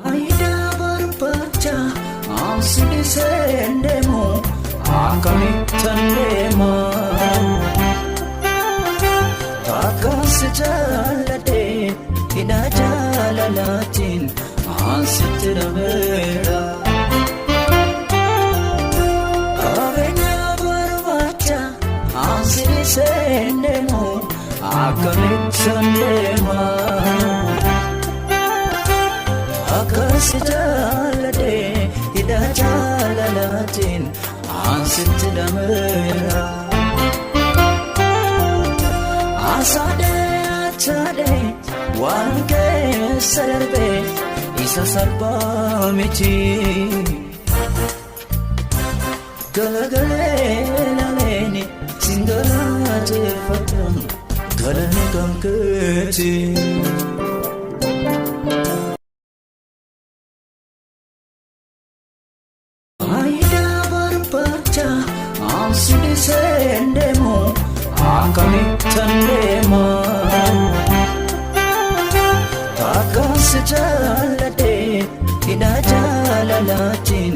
Faayidaa barbaacha ansi dhiiseen deemu akkamittan deema? Takkaan si jaalladhe hidhaa jaalalaatiin ansitti dhabeera. Qabeenya barbaacha ansi dhiiseen deemu akkamittan deema? Akkas jaalladhe hidhaa jaalalaatiin ansitti dhameera. Asaadhee achaadhee waan keessa darbee isa salphaa miti. Galagalee laaleeni singalateeffadha galanni kan keeti. Faayidaa barbaacha ansi dhiiseen deemu akkamittan deema? Takkaan si jaalladhe hidhaa jaalalaatiin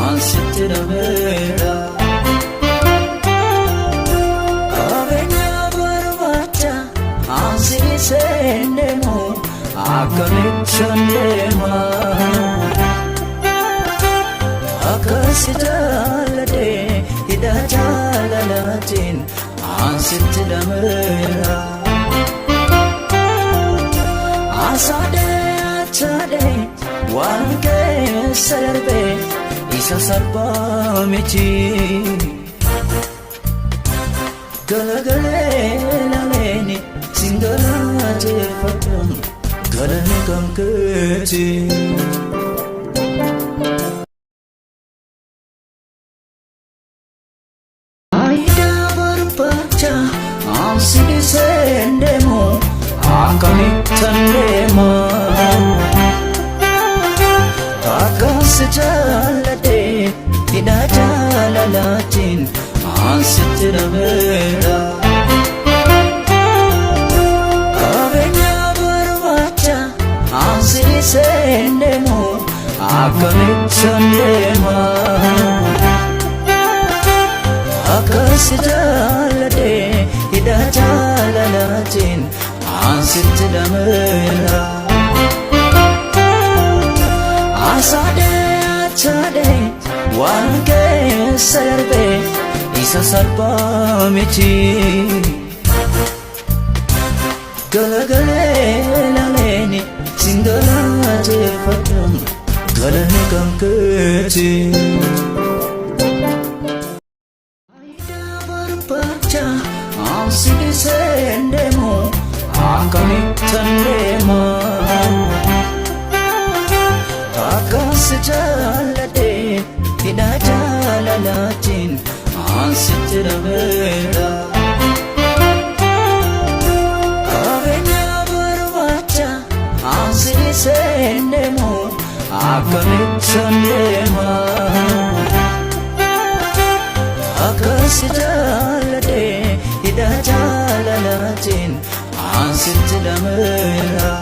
ansitti dhabeera. Qabeenya barbaacha ansi dhiiseen deemu akkamittan deema? Akkas jaalladhe hidhaa jaalalaatiin ansitti dhameera. Asaadhee achaadhee waan keessa darbee isa salphaa miti. Galagalee laaleeni singalateeffadha galanni kan keeti. Faayidaa barbaacha ansi dhiiseen deemu akkamittan deema? Takkaan si jaalladhe hidhaa jaalalaatiin ansitti dhabeera. Qabeenya barbaacha ansi dhiiseen deemu akkamittan deema? Akkas jaalladhe hidhaa jaalalaatiin ansitti dhameera. Asaadhee achaadhee waan keessa darbee isa salphaa miti. Galagalee laaleeni singalateeffadha galanni kan keeti. Faayidaa barbaacha ansi dhiiseen deemu akkamittan deema? Takkaan si jaalladhe hidhaa jaalalaatiin ansitti dhabeera. Qabeenya barbaacha ansi dhiiseen deemu akkamittan deema? Akkas jaalladhe hidhaa jaalalaatiin ansitti dhameera.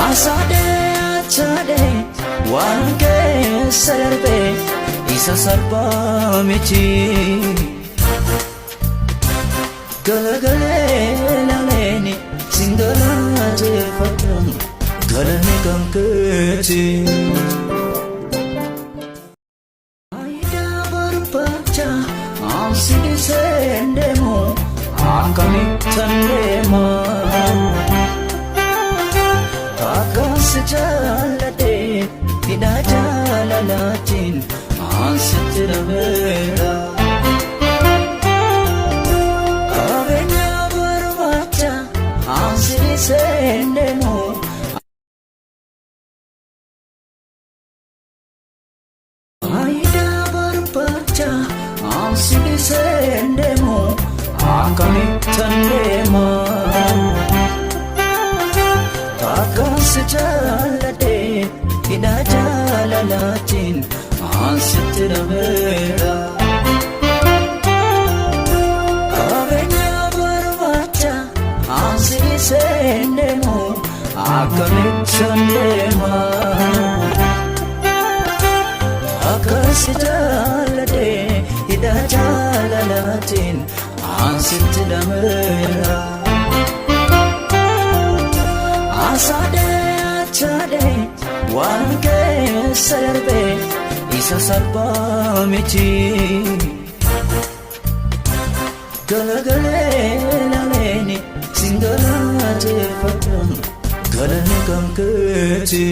Asaadhee achaadhee waan keessa darbee isa salphaa miti. Galagalee laaleeni singalateeffadha galanni kan keeti. Faayidaa barbaacha ansi dhiiseen deemu akkamittan deema? Takkaan si jaalladhe hidhaa jaalalaatiin ansitti dhabeera. Qabeenya barbaacha ansi dhiiseen deemu. Faayidaa barbaacha ansi dhiiseen deemu Akkamittan deema? Takkaan si jaalladhe hidhaa jaalalaatiin an sitti dhabeera. Qabeenya barbaacha an si dhiiseen deemu akkamittan deema? Akka si jaalladhe hidhaa jaalalaatiin an sitti dhabeera. Asaadhee achaadhee waan keessa darbee isa salphaa miti. Galagalee laleeni singalateeffadhu galanni kan keeti.